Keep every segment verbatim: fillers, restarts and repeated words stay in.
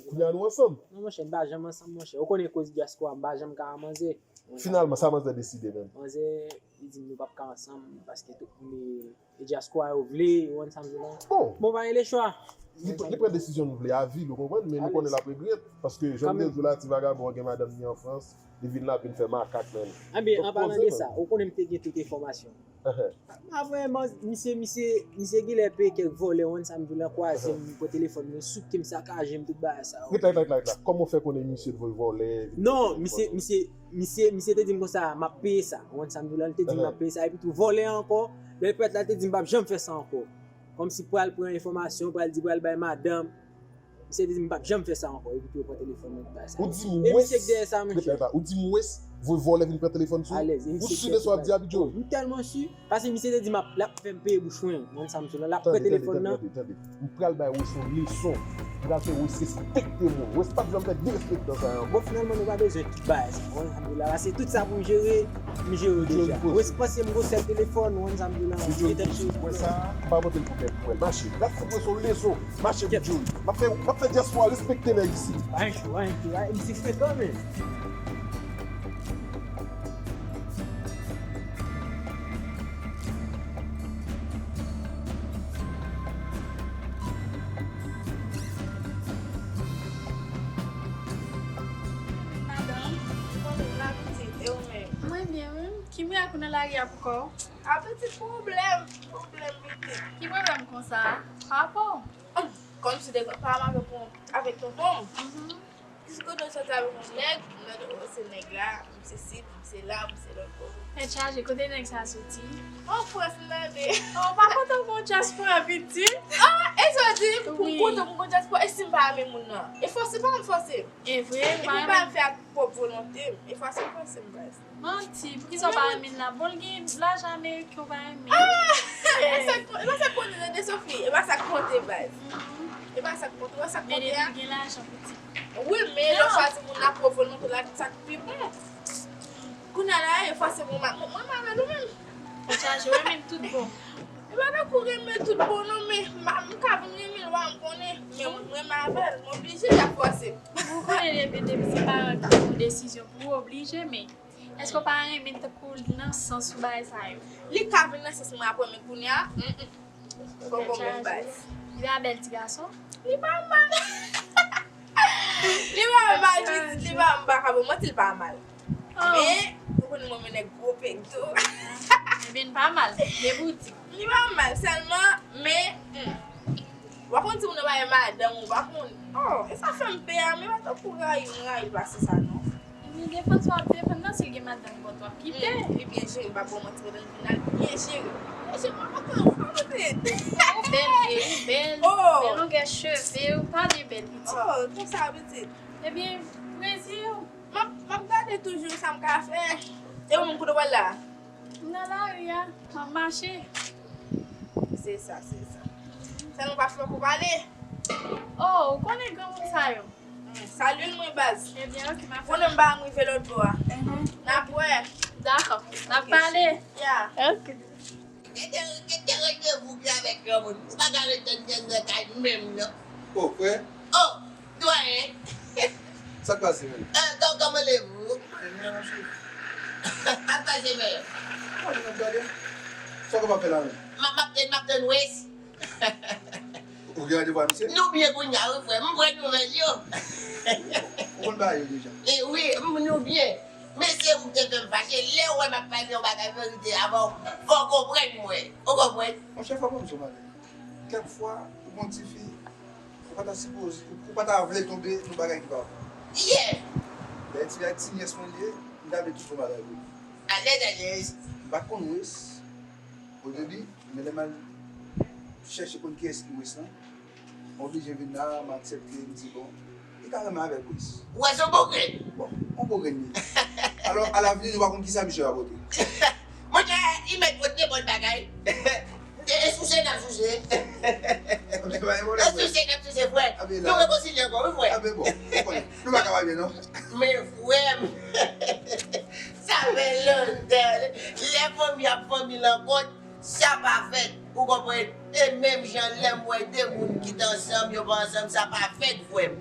Kounye a nou ansanm. Non, monchè, n pa janm ansanm, monchè. Ou konnen koz dyaspora, m pa janm ka wè manzè. Finalman, sa manzè deside menm. Manzè, li di m nou p ap ka ansanm paske tout moun e dyaspora yo vle, ou konn sa m di w la. Bon, pa gen lechwa. Li pran desizyon nou vle a vi l, ou konprann, men nou konnen l ap regrèt. Paske, jan m te di w la, ti vagabon an gen madanm li an Frans, li vin la, vin fè makak, menm. Ebyen, an palan de sa, ou konnen m te gen tout enfòmasyon. Apre, misye, misye, misye genlè peye kèk vòlè, ou konn sa m di w la, kwaze m, pran telefòn mwen, souke m, sakaje m, tout bagay sa yo. Ret la, ret la, ret la, ret la. Kòman w fè konnen misye t voye vòlè? Non, misye, misye, misye, misye te di m konsa, m ap peye sa. Ou konn sa m di w la, li te di m m ap peye sa, epi tou vòlè an ankò, lè l parèt la, li te di m m p ap janm fè sa ankò. Kòmsi pral pran enfòmasyon, pral di, pral bay madanm. Misye te di m p ap janm fè sa ankò, epi tou yo pran telefòn nan bay sa. Ou di m wès, ou di m wès, voye vòlè vin pran telefòn sou ou. Ou si de sa w ap di a, Bidjo? M tèlman si, paske misye te di m ap, l ap fè m peye bouch mwen, mwen sa m sou la, l ap pran telefòn nan. Tande, tande, tande, tande. M pral bay wès yon leson. M pral fè wès respekte moun. Wès p ap janm fè derespektan sa ankò. Bon, finalman, nou pa bezwen tout bagay sa. Ou konn sa m di w la, paske tout sa pou m jere, m jere w deja. Wès panse m gon sèl telefòn, ou konn sa m di w la, m gentan jere. Wè sa, m pa pote l pou bèt, m wè l mache. L ap fè wès yon leson. Mache pou Djouri. M ap fè, m ap fè dyaspora respekte nèg isi. Ay, ay, ay, misye fè kanmenm. Madanm, kòman w ye la pitit? E ou menm? Mwen byen, wi. Ki mirak ou nan lari a pou kò w? A pitit pwoblèm, pwoblèm pitit. Ki pwoblèm konsa? Papa w? Kòmsi te papa m avèk yon, avèk tonton m. Jis kote m soti avèk yon nèg, m tande, o, se nèg la, misye si, misye la, misye lòt kote. Tèt chaje, kote nèg sa soti? An Frans, m tande. O, pa kontan pou yon dyaspora pitit. A, e sa w di, pou m kontan pou yon dyaspora, e si m pa renmen moun nan? E fòse, pa janm fòse m. E vre, ou pa renmen. Epi m pa fè ak pwòp volonte m, e fòse m fòse m baz. Manti, poukisa w pa renmen l la? Bon, l gen lajan ameriken, ou pa renmen. A! E sa k konte, e pa sa k konte, baz. E pa sa k konte, wè sa k konte a. Men depi l gen lajan, pitit. Wi, men lè w chwazi moun nan pou volonte la, sa k pi bon. Kounye a la, e fòse mwen, mwen, mwen renmen nou menm. Ou chaje, ou renmen tout bon. E pa tankou renmen tout bon non, men m ka vin renmen l, wa, m konnen. Men mwen renmen avè l, m oblije, y ap fòse m. Ou konnen depi, depi se paran ki pran yon desizyon pou ou, oblije, men èske w pa renmen tankou nan sans ou bagay sa yo? Li ka vin nan sans mwen apre, men kounye a, mm, mm. Poko menm baz. Li pa bèl ti gason? Li pa mal. Li pa mal, pitit, li pa, m pa ka ba w manti, li pa mal. Men, ou konnen mwen, mwen nèg gwo pèk tou. Ebyen, li pa mal, de boutik. Li pa mal, sèlman, men, hmm. W ap konn timoun yo pa gen madanm, ou pa konn. Oh, e sa fè m pè a, men pa tankou rayi, m rayi l pase sa, non. Li defann sa w ap defann nan, si l gen madanm bò, w ap kite. Li byen jere, m pa ba w manti, pandan l vin la, li byen jere. Mesye, mwen pa konn, mwen pa konn. Ou bèl, vye, ou bèl. Oh! Bèl longè cheve, ou pa byen bèl, pitit. Oh, konsa, pitit. Ebyen, prezi w. M ap, m ap gade toujou sa m ka fè. E ou menm, kote w pral la? M nan lari a, m ap mache. Se sa, se sa. Sèlman pa fè kou pale. Oh, ou konnen granmoun sa yo. Hmm, salye l mwen baz. Ebyen, ok, m ap fè. Konnen m pa janm rive lòt bò a. N ap wè. Dakò, n ap pale. Ya. Ok. Gen de, gen de randevou ki avèk granmoun. Ou pa ka ret tann granmoun nan kay menm non. Oh, frè. Oh, dwayen. Sa k pase menm? Eh, kò-, kòman leve w? Mwen byen, mwen cheri. Sa k pase menm? Mwen byen, mwen byen. Sa w konn ap fè la menm? M ap, m ap tann, m ap tann Wes. Ou gen randevou a misye? Nou byen kounye a wi frè m, m pran nouvèl yo. Ou konn bagay yo deja? E wi, m, nou byen. Men se ou ki te fè m fache. Lè w wè m ap pale yon bagay verite avè w, fò w konprann mwen. Ou konprann? Monchè, fò ban m di w yon bagay. Kèk fwa, ou gon tifi, ou pa ta sipoze, ou pa ta vle tonbe nan bagay ki pa bon. Yeah! Lè ti, ti nyès mwen li ye, m ta vle tout bon bagay pou li. Alèz, alèz. M pa t konn Wes, o debi, men lè m al chèche konn kiyès ki Wes lan, m oblije vin la, m aksepte, m di bon, li ka renmen avèk Wes. Wes yon bon grenn. Bon, yon bon grenn li ye. Alò, alavni, nou pa konn kisa misye va pote. Monchè, li mèt pote nenpòt bagay. E souse n ap souse. E souse n ap souse, frè. Nou rekonsilye ankò, wi, frè. Anben bon, nou pa ka pa byen, non. Men frè m, sa fè lontan. Lè fanmi ap fanmi rankont, sa pa fèt. Ou konprann? E menm jan lè m wè de moun ki t ansanm, yo pa ansanm, sa pa fèt, frè m.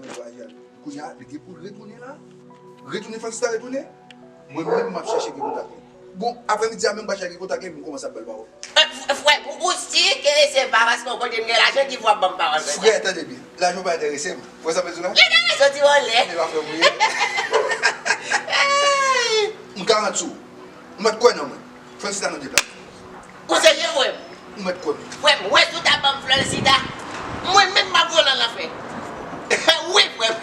nan vwayaje a. Kounye a, li gen pou l retounen la. Retounen, Fransita retounen. Mwen menm, m ap chèche ki kontak li. Bon, aprèmidi a menm, m pral chèche ki kontak li, epi m kòmanse ap ba l pawòl. Eh, f-, frè, ou, ou si ke se pa paske w konnen m gen lajan ki fè w ap ban m pawòl konsa. Frè, tande byen. Lajan pa enterese m. Ou wè sa m vle di w la? Li enterese w ti vòlè. Li pa frè m ou ye. M garanti w. Ou mèt kwè nan mwen. Fransita nan deplase. Ou serye, frè m? Ou mèt kwè m. Frè m, ou wè si w ta ban m Fransita, mwen menm m ap voye l an lanfè. Wi, frè m.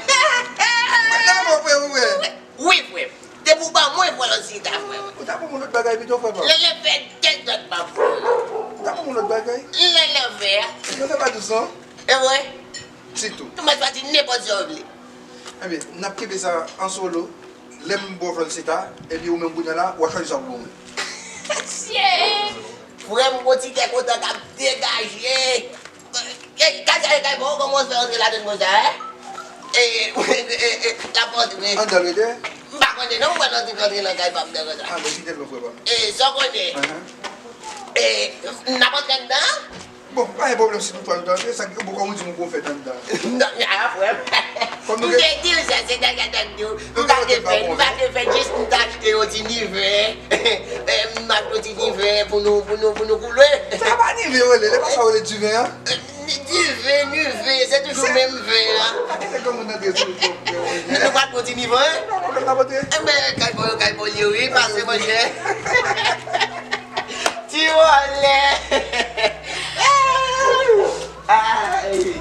Mwen nan mò, frè m, frè m. Wi, frè m. Depi w ban mwen Fransita, frè m. Ou ta ban m yon lòt bagay pito, frè m. Lè, lè fè tèt dòt m ap voye. Ou ta ban m yon lòt bagay. Lè, lè fè a. Lè fè pa dous, non? E vre? Sitou. Ou mèt pati nenpòt jan w vle. Ebyen, n ap kenbe sa an solo. Lè m ba w Fransita, epi ou menm kounye a la, w a chwazi sa pou mwen. Tchye! Frè m, gon ti kè kontan k ap degaje. E, kay sa, e, kay, bon, kòman w fè rantre ladann konsa, en? E, e, e, e, l ap rantre. Anndan l rete? M pa konnen non, m wè l antre, antre nan kay pa m nan konsa. A, men kite l non, frè pa m. E, sa w konnen? Ahan. E, n ap antre anndan? Bon, pa gen pwoblèm si nou twa nou ta antre, sa ki, bon, kòm ou di m ou gon fèt anndan. Non, a, frè m. Kòm nou gen... M te di w sa, se dènye dènye w. M pa te fè, m pa te fè, jis m t achte yon ti diven. E, m achte yon ti diven pou nou, pou nou, pou nou koule. Sa pa diven rele, lè pa sa rele diven an. Diven, niven, se toujou menm ven an. Pa kite granmoun nan antre sou kòk, frè, monchè. Nou pa t pran ti nivan, en? Non, non, non, non, non. Enben, kay bò yo, kay bò yo, wi, pase, monchè. Ti vòlè. Ay.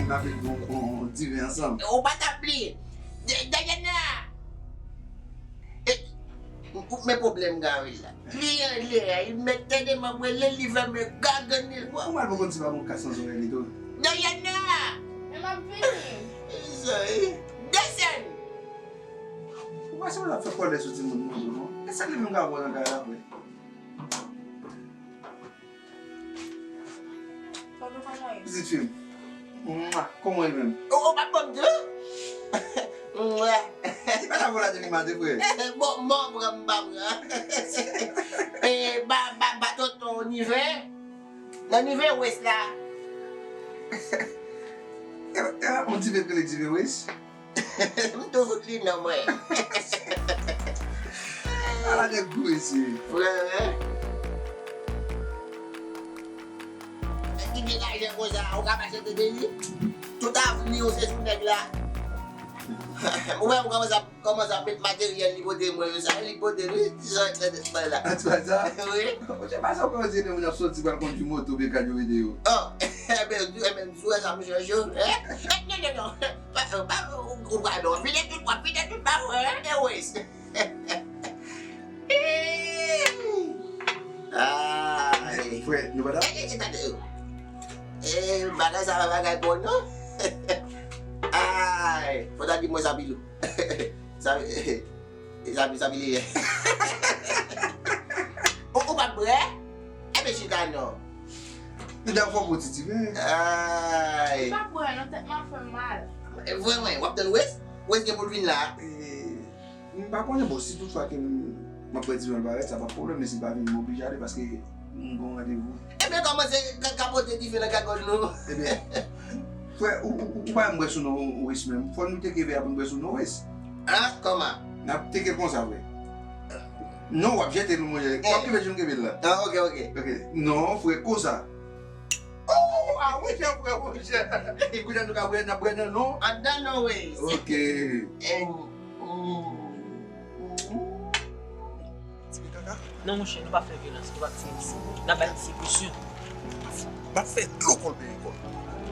N ap vin bon, bon, bon, diven ansanm. Ou pa t ap bliye. Dayana! E, men pwoblèm Gary la. Li anlè a, li mèt tande m ap rele l, li fè men gagann li. Ou mal poko di pa bon kas nan zòrèy li tou. Dayana! Men m ap vini. Desann! Ou pa sanble ap fè kòlè sou timoun nou tou non. E sa li menm ka wè nan kay la vre. Pitit fi m. Mwa, kòman w ye menm? Ou, ou pa t ban m di w? Mwa. Ki pa ta vola de li maten, frè? Bon, mò pran m pa pran. E, ba, ba, ba tonton Niven. Nan Niven West la. E, e, on diven k rele Diven West? M tou fout li non mwen. Ala nèg gou mesye. Frè, ki gen lajan konsa, ou ka mache tande li. Tout avni w se sou nèg la. Ou wè m kòmanse ap, kòmanse ap met materyèl li pote mwen yo sa, li pote li, ti jan tande bay la. An ti bagay sa? Wi. Monchè, pa sa w kòmanse ede moun ap sòti pral kondui moto, bekal yo ede yo. Oh, ebyen, ebyen, sou wè sa, monchè, yo. Eh, eh, non, non, non. Pa, pa, ou, ou pral non. Vide tout, w ap vide tout ba mwen, hein, Ewes. Ay. Frè, nou pa ta... Eh, eh, eh, tande, oh. Eh, bagay sa pa bagay bon, non. Ay, fò ta di mwen sa pi lou. Sa, eh, eh, sa pi, sa pi lejè. Medam fò pou titi, men. Ay. M pa bwè non, tèt mwen ap fè m mal. Vre mwen, w ap tann Wes? Wes gen pou l vin la. E, m pa konnen, bon, si tout fwa ke m, m ap pran dife nan parèt, sa pa pwoblèm, men si l pa vin, m oblije ale paske m gen yon randevou. Ebyen, kòmanse ka-, kapote dife nan gagòt nou. Ebyen, frè, ou, ou, ou pa janm bwè sou non Wes menm. Fò nou teke vè a pou n bwè sou non Wes. Ah, kòman? N ap teke l konsa, frè. Non, w ap jete l, monchè. W ap kenbe jan m kenbe l la. Ah, ok, ok. Ok. Non, frè, konsa. Oh, ah, monchè, frè, monchè. Kounye a nou ka bwè, n ap bwè nan non. Anndan non Wes. Ok. Eh, oh, oh, oh. Ti kaka. Non, monchè, nou pa fè vyolans, nou pa fè vyolans. N ap bay misye presyon. N ap fè dlo kò l peye kò l.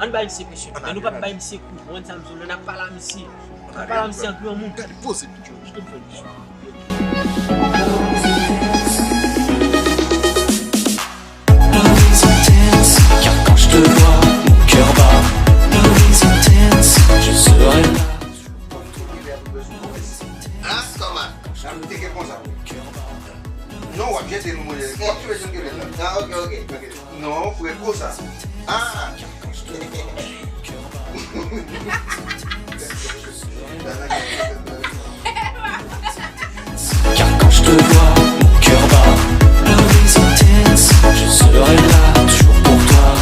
Ann bay misye presyon, men nou p ap bay misye kou. Ou konn sa m di w la, n ap pale a misye. N ap pale a misye an granmoun. Gade poze pito. Love is intense, car quand je te vois, mon cœur bat. Love is intense, je serai là. Ah, kòman? Sa m teke konsa, wi. Non, w ap jete l, monchè. W ap jete l, kenbe l la. Ah, ok, ok. Ok. Non, frè, konsa. Ah! Car quand je te vois, mon cœur bat. Love is intense, je serai là toujours pour toi.